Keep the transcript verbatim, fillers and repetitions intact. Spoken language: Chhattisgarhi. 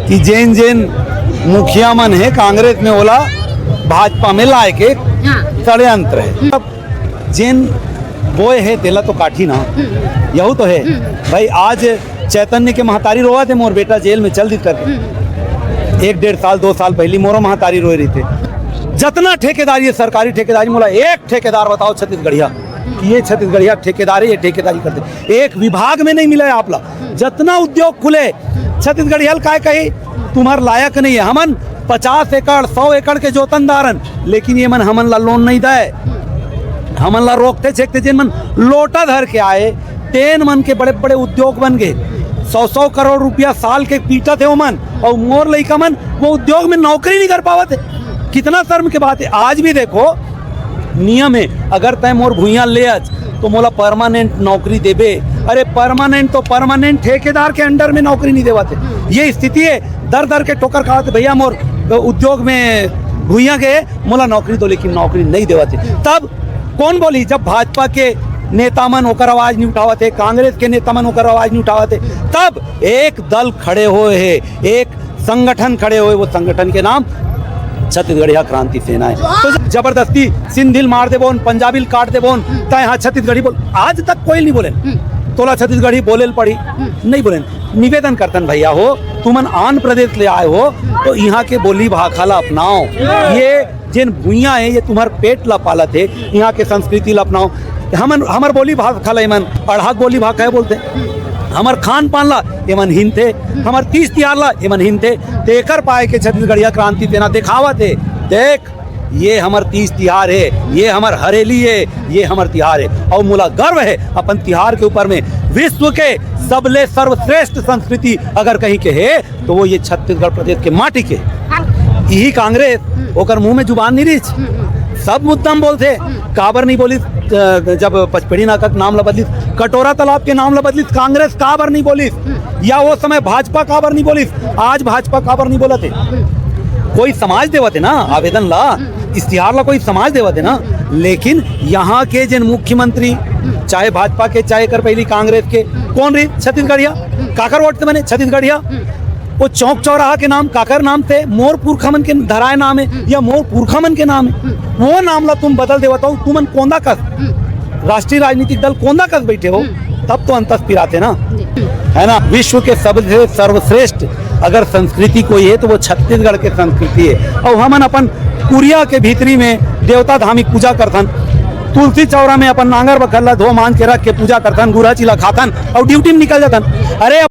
कि जेन जेन मुखिया मन हे कांग्रेस में, ओला भाजपा में लाए के हाँ। षड्यंत्र हे। अब जेन बोए हे तेला तो काटी ना, यहू तो हे। भाई, आज चैतन्य के महतारी रोवत हे, मोर बेटा जेल में चल दिस करके। एक डेढ़ साल, दो साल पहली मोरो महतारी रोए रहिथे। जतना ठेकेदारी हे, सरकारी ठेकेदारी, मोला एक ठेकेदार बताओ छत्तीसगढ़िया कि ये छत्तीसगढ़िया ठेकेदार हे, ये ठेकेदारी करथे। एक विभाग में नहीं मिला हे आप ला। जतना उद्योग खुले, छत्तीसगढ़िया ल काय कही, तुम्हर लायक नहीं हे। हमन पचास एकड़, सौ एकड़ के जोतनदार हन, लेकिन ये मन हमन ला लोन नहीं दय, हमन ला रोकथे छेकथे। जेन मन लोटा धर के आए, तेन मन के बड़े बड़े उद्योग बन गए, सौ सौ करोड़ रुपया साल के पीटत हे ओमन, अउ मोर लइका मन वो उद्योग में नौकरी नहीं कर पावत हे। कितना शर्म के बात हे। आज भी देखो, नियम हे, अगर तय मोर भुइयां ले अच तो मोला परमानेंट नौकरी देबे। अरे, परमानेंट तो परमानेंट, ठेकेदार के अंडर में नौकरी नहीं देवत हे। ये स्थिति हे, दर दर के ठोकर खावत हे, भैया मोर उद्योग में भुइयां गए, मोला नौकरी दो, लेकिन नौकरी नहीं देवत हे। तब कौन बोली? जब भाजपा के नेता मन ओकर आवाज नहीं उठावत हे, कांग्रेस के नेता मन ओकर आवाज नहीं उठावत हे, तब एक दल खड़े होए हे, एक संगठन खड़े होए, वो संगठन के नाम छत्तीसगढ़िया क्रांति सेना हे। तो जबरदस्ती सिंधी ल मार देबोन, पंजाबी ल काट देबोन, त यहाँ छत्तीसगढ़ी बोल, आज तक कोई नहीं बोले। तोला छत्तीसगढ़ी बोले ल पड़ी, नहीं बोले। निवेदन करथन भैया हो, तुमन आंध्र प्रदेश ले आए हो, तो यहाँ के बोली भाखा ला अपनाओ। ये जेन भुइयां हे, ये तुम्हर पेट ला पालत हे, यहाँ के संस्कृति ला अपनाओ। हमन, हमर बोली भाखा ला एमन अड़हक बोली भाखा हे बोलथे, हमर खान पान ला एमन हिनथे, हमर तीज तिहार ला एमन हिनथे। तेकर पाए के छत्तीसगढ़िया क्रांति सेना देखावत हे, देख, ये हमर तीज तिहार हे, ये हमर हरेली हे, ये हमर तिहार हे। अउ मोला गर्व हे अपन तिहार के ऊपर में। विश्व के सबले सर्वश्रेष्ठ संस्कृति अगर कहीं के हे, तो वो ये छत्तीसगढ़ प्रदेश के माटी के। यही कांग्रेस, ओकर मुंह में जुबान नहीं रहिस, सब मुद्दा में बोलथे। काबर नहीं बोलिस, अ, जब पचपेड़ी नाका के नाम ला बदलिस, कटोरा तालाब के नाम ला बदलिस, कांग्रेस काबर नहीं बोलिस? या वो समय भाजपा काबर नहीं बोलिस? आज भाजपा काबर नहीं बोलत हे? कोई समाज देवत हे ना आवेदन ला, इश्तिहार ला कोई समाज देवत हे ना। लेकिन यहाँ के जेन मुख्यमंत्री, चाहे भाजपा के, चाहे कर पहली कांग्रेस के, कौन रही? छत्तीसगढ़िया। काकर वोट से बने? छत्तीसगढ़िया। वो चौक चौराहा के नाम काकर नाम से? मोर पुरखा मन के धराए नाम हे या मोर पुरखा मन के नाम हे? वो नाम ला तुम बदल देवत हो, तुमन कोंदा कस, राष्ट्रीय राजनीतिक दल कोंदा कस बैठे हो, तब तो अंतस पिराथे ना, है ना? विश्व के सबसे सर्वश्रेष्ठ अगर संस्कृति कोई हे, तो वो छत्तीसगढ़ के संस्कृति हे। अउ हमन अपन कुरिया के भीतरी में देवता धामी पूजा करथन, तुलसी चौरा में अपन नांगर बखर ला धो मांज के रख के पूजा करथन, गुरहची ला खाथन अउ ड्यूटी में निकल जाथन। अरे,